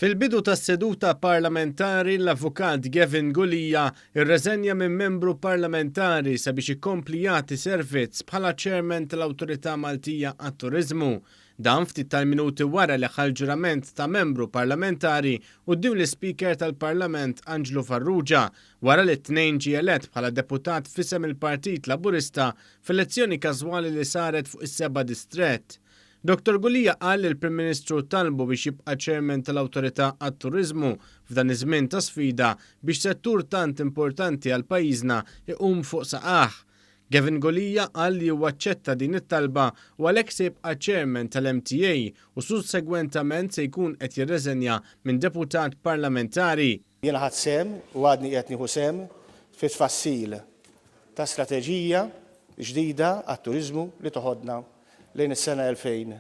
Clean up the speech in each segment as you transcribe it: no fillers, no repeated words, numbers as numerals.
Fil-bidu tas-seduta parlamentari l-Avukat Gavin Gulia rreżenja minn membru parlamentari sabiex ikompli jagħti servizz bħala Chairman tal-Awtorità Maltija għat-Turiżmu. Dan ftit tal-minuti wara li ħa l-ġurament ta' membru parlamentari quddiem l-Ispeaker tal-Parlament Anġlu Farrugia wara li t-Tnejn ġie elett bħala deputat f'isem il-Partit Laburista f'elezzjoni każwali li saret fuq is-seba' distrett. Dottor Gulia qal li l-Prim Ministru talbu biex jibqa' Chairman tal-Awtorità għat-Turiżmu f'dan iż-żmien ta' sfida biex settur tant importanti għal pajjiżna jqum fuq saqajh. Gavin Gulia qal li huwa aċċetta din it-talba u għalhekk se jibqa' Chairman tal-MTA u sussegwentament se jkun qed jirreżenja minn deputat parlamentari. Jiena ħadt sehem u għadni qiegħed nieħu sehem fit-tfassil ta' strateġija ġdida għat-turiżmu li toħodna lejn is-sena 2030.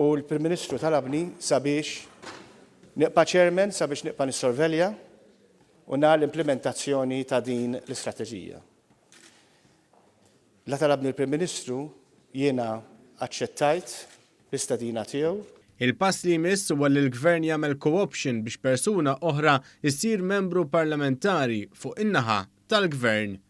U l-Prim Ministru talabni sabiex nibqa' Chairman sabiex nibqa' nissorvelja u nara l-implimentazzjoni ta' din l-istrateġija. La talabni l-Prim Ministru, jiena aċċettajt l-istedina tiegħu. Il-pass li jmiss huwa li l-Gvern jagħmel co-option biex persuna oħra ssir membru parlamentari fuq in-naħa tal-Gvern.